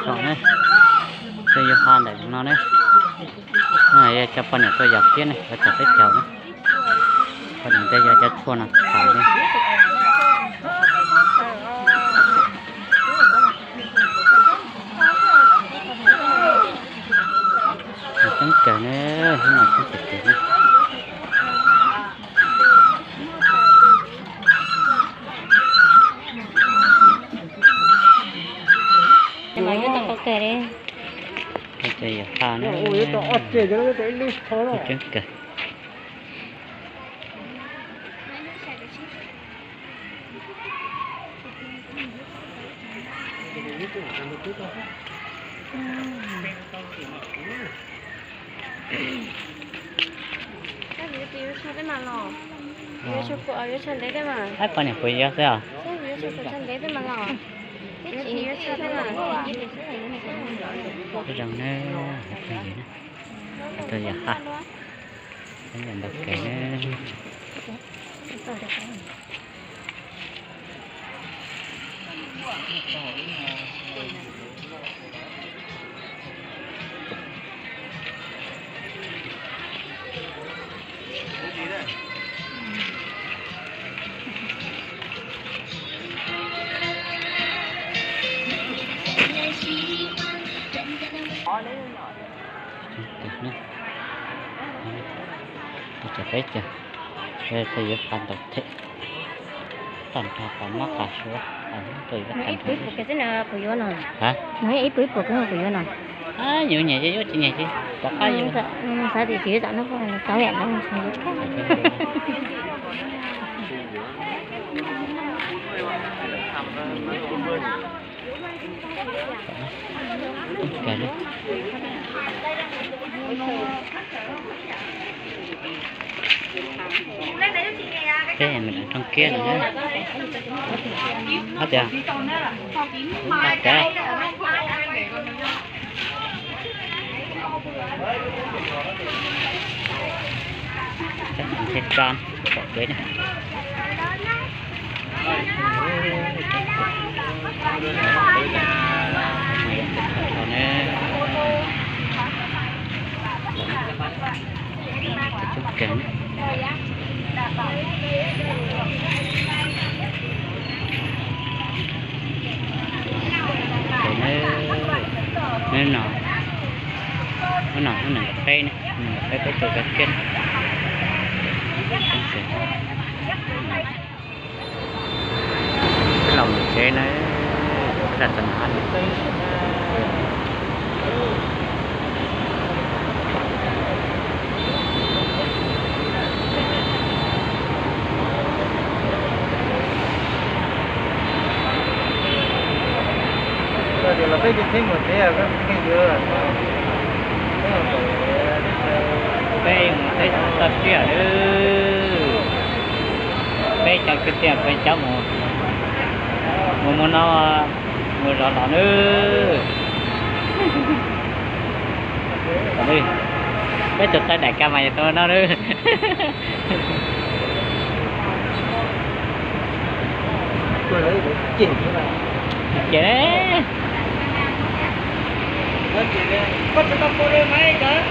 Zoo ne, peb yuav ha ntawm no ne. Cov poj niam tuaj yos kiab ne, cov txawj peb caug ne. Poj niam tej yog cov tshuaj no tham ne. Coob kawg ne, hnub no coob kawg ne. Coob kawg. Ab, poj niam puas yos xwb os? Zoo ne, phooj ywg na, tuaj yos ha, tuaj yos ntau kawg na. Cov peb caug, peb yuav pab ntau thiab. Tag nrho qhov mab qhov suav, ib pub ib pub kuv yuav no. Ib pub ib pub kuv yuav no. Yuav nyiam ces yuav, tsis nyiam ces rov qab yuav. Xav tias tsis yuav tsam no, tau yam no. Peb mus rau rooj kiab no na. Hab tias, hab tias, ntshe tso pom kev na. Hnub no, hnub no hnub nees nkaum peb ne, nees nkaum peb peb caug peb kiab. Peb los mus tsev na, peb los txog nram hab no. Peb ces peb mus tsev, peb mus tsev txog toj siab lawm. Peb cov kwv tij peb cov mus, mus mus no, mus zov los nawb. Peb tus txawj daim ka mas yog tus no nawb. Ces koj tsis tau pua rau maiv kawg.